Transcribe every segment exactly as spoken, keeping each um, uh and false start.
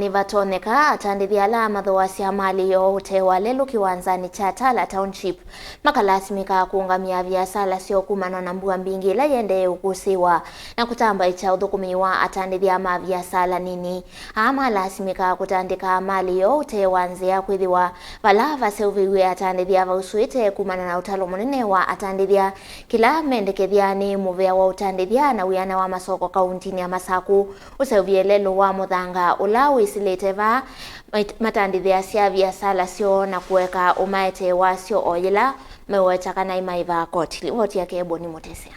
Nĩvatonyeka atandĩthya ala mathooasya malĩ yoo ũtee wa lelũ kĩwanzanĩ kya Tala Township makalasimĩka kũũngamya viasala syoo kumana na mbua mbingĩ ĩla yĩendee ũkũsĩĩwa na kũtambaĩkya ũthũkũmi wa atandĩthya ma viasala nini. Aa malasimĩka kũtandĩka malĩ yoo ũtee wa nzĩa kwĩthĩwa vala vaseũvĩw'e atandĩthya vausũĩte kumana na ũtalo mũnene wa atandĩthya. Kĩla mendekethya nĩ mũvea wa ũtandĩthya na wĩana wa masoko kauntinĩ ya Masakũ ũseũvye lelũ wa mũthanga ũla wĩsĩlĩte vaa mat-, matandĩthĩasya viasala syoo na kũeka ũmaetee wasyo o yĩla meweta kana imaĩvaa koti. Livoti yake Eboni Mũtesya.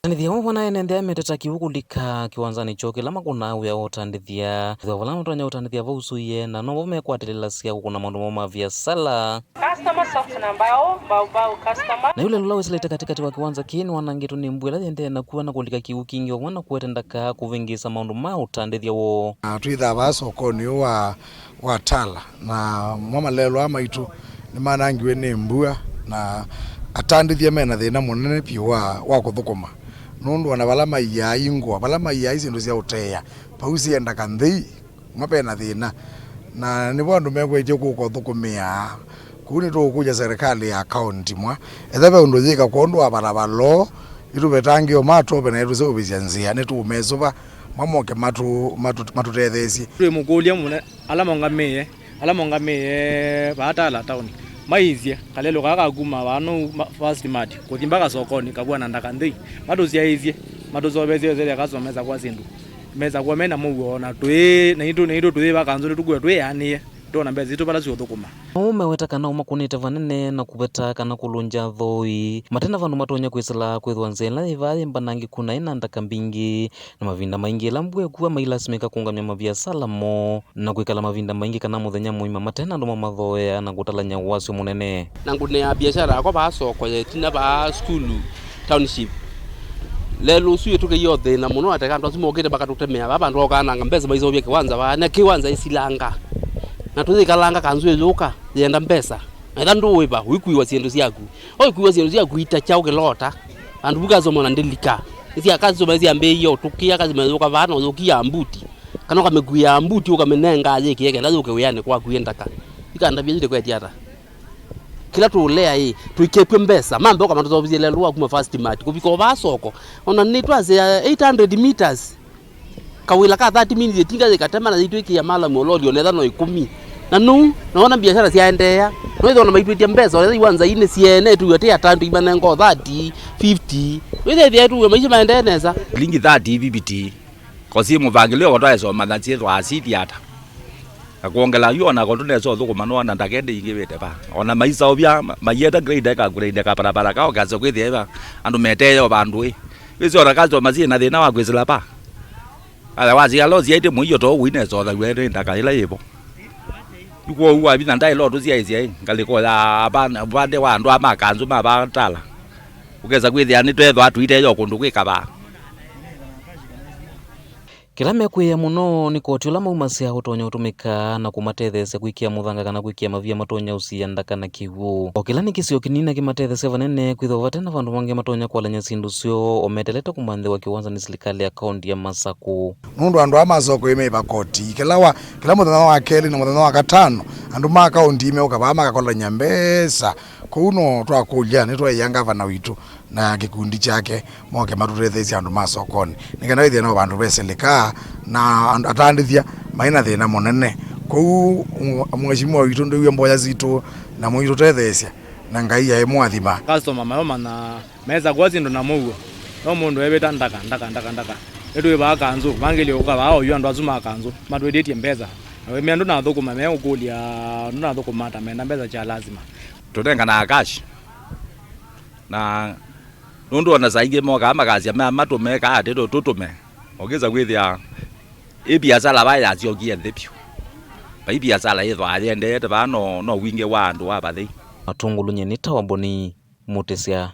Atandĩthya amwe manaenenthea meteta kĩw'ũ kũlika kĩwanzanĩ kyoo kĩla makũnaa wĩa wa ũtandĩthya. Ethĩwa vala matonya ũtandĩthya vausũie, na novo mekwatĩlĩlasya kũkũna maũndũ moo ma viasala. Customer soft na mbao, mbao, mbao, customer. Na yu lelũ ũla wĩsĩlĩte katĩkatĩ wa kĩwanza kĩĩ nĩwanangĩtwe nĩ mbua ĩla yĩendee na kua na kũlika kĩw'ũ kingĩ vamwe na kũete ndaka kũvĩngĩĩsa maũndũ ma ũtandĩthya woo. Na twĩthaa vaa sokonĩ ũũ wa, wa Tala, na mo malelũ aa maitũ nĩmanangiwe nĩ mbua, na atandĩthya mena thĩna mũnene vyũ wa, wa kũthũkũma, nũndũ ona vala maiaa ingũa, vala maiaa syĩndũ sya ũteea, vau syĩ ndaka nthei, mo vena thĩna, na nĩvo andũ mekwĩtye kũka ũthũkũmĩa. Kũu nĩtũũkũlya serikali ya kaunti mwa, ethĩwa ve ũndũ yĩka kwondũ wa valava loo, ĩtũvetangĩe o matũve na ĩtũseũvĩsya nzĩa, nĩtũũmesũva mwa moke matũ-, matũ-, matũtetheesye. Twĩmũkũlya mũne-, ala maũngamĩe, ala maũngamĩe vaa Tala town, maisye kalelũ kaa ka kuma vaa nũu ma-, First Mart kũthi mbaka sokonĩ kavw'a na ndaka nthei, matũsyaĩĩsye, matũseũvĩsye, ethĩwa customer mesa kwa syĩndũ, mesa kwa mena mũuo, na twĩ, naitũ, naitũ twĩ va kanzũ nĩtũkwĩwa twĩanĩe. Twona mbesa sitũ vala siũthũkũma. Nao meweta kana ũmakũnĩte vanene na kũveta kana kũlũngya athoi mate na vandũ matonya kwĩsĩla, kwĩthĩwa nzĩa ĩla yĩ vaa yĩ mbanangĩku na ĩna ndaka mbingĩ, na mavinda maingĩ ĩla mbua ĩkua mailasimĩka kũũngamya maviasala moo na kwĩkala mavinda maingĩ kana mũthenya mũima mate na andũ mamathoea na kũtalany'a wasyo mũnene. Na ngũnĩa biashara yakwa vaa soko ya ĩtina vaa sukulu township. Lelũ ũsu ĩtũkĩie o thĩna mũno, ateka andũ asu mokĩte makatũtemea vaa vandũ va ũkaananga mbesa maiseũvya kĩwanza vaa, na kĩwanza ĩsilanga. Na tũyĩkalanga kanzũ ĩyũka yĩenda mbesa. Na ĩla ndũĩva, ũikuiwa syĩndũ syaku. O ikuiwa syĩndũ syaku ita kyaũ kĩlota. Vandũ vu customer ona ndĩlika. Nĩsya customer syambĩĩie ũtũkĩa, customer yũka vaa na ũyũkia mbuti. Kana ũkamĩkuia mbuti, ũkamĩnenga yĩkĩe kenda yũke wĩanĩ kwaku ĩ ndaka. Ikandavya yu ndĩkwetya ata? Kĩla tũũlea ĩ, tũikĩtw'e mbesa, mambe ũkamatũseũvĩsye lelũ wa kuma First Mart kũvika o vaa soko. Ona nĩtwasea eight hundred meters. Kawĩla ka thirty minutes ĩtinga yĩkatema na yĩitwĩkĩa malamu o loli onetha no ĩkũmi. Na nũu, na wona biashara syaendeea, no ĩthona maitwĩtye mbesa, onetha iwanza inĩ syene, ĩtũw'a tĩ atandũ imanenga o thirty, fifty. Wĩthethĩa ĩtũw'a maisha maendee nesa. Lingi thirty fifty. Kosi mũvangĩlĩo kũtwaĩsa ũmanya syĩthwaa siti ata. Na kwongela yu ona ko tũnesa ũthũkũma nũona ndakende ingĩvĩte va. Ona maisaũvya, maieta grade eka grade ka barabara kao kasa kwĩthĩa ĩva andũ meteeo vandũ ĩ. Wĩsĩ ona customer syĩ na thĩna wa kwĩsĩla pa. Ala wasya lo syaĩte mũio to ũinesa ũthaw'a nĩ ndaka ĩla yĩvo. Yu kwoou wavinya ndaĩlo tũsyaĩsya ĩ, ngalĩko ya apa, vande wa andũ aa ma kanzũ ma vatala. Ũkesa kwĩthĩa nĩtwethwa tũiteeo kũndũ kwĩ kavaa. Kĩla mekwĩĩa mũno nĩ koti ũla maumasya ũtonya ũtũmĩka na kũmatetheesya kwĩkĩa mũthanga kana kwĩkĩa mavia matonya ũsiĩa ndaka na kĩw'ũ. O kĩla nĩ kĩsio kĩnini na kĩmatetheesya vanene kwĩthĩwa vate na vandũ vangĩ matonya kwalany'a syĩndũ syoo, o metelete kũmanthĩwa kĩwanza nĩ silikalĩ ya kaũnti ya Masakũ. Nũndũ andũ aa ma soko ĩmeiva koti kĩla wa, kĩla mũthenya wa kelĩ na mũthenya wa katano, andũ ma kaũnti meũka vaa makakolany'a mbesa. Kũu no twakũlya, nĩtwaĩa ngavana witũ na kĩkundi kyake moke matũtetheesye andũ ma sokonĩ, nĩ kana wĩthĩe no vandũ veselikaa na andũ atandĩthya maĩ na thĩna mũnene. Kwoou, mũ-, Mheshimiwa witũ ndwĩw'e mboya sitũ na mũitũtetheesya, na Ngai aĩmũathima. Customer mayũmanya mesa kwa syĩndũ na mũuo, no mũndũ evĩta ndaka, ndaka, ndaka, ndaka. Nĩtwĩvaa kanzũ, vangĩlye ũka vaa oyu andũ asu ma kanzũ matwĩtĩtye mbesa. Na wĩmea ndũnathũkũma, meũkũlya ndũnathũkũma ata, menda mbesa kya lazima. Tũnenganaga cash. Na nũndũ ona saa ingĩ mokaa makasya ma-, matũme kaa atĩ tũ-, tũtũme. Ũkĩsa kwĩthĩa ĩ biasala vaa yasyokie nthĩ vyũ. Vai biasala yĩthwaa yĩendeete vaa no, no wingĩ wa andũ wa vathei. Matũngũlũ nyeni ta Wamboni Mũtĩsya.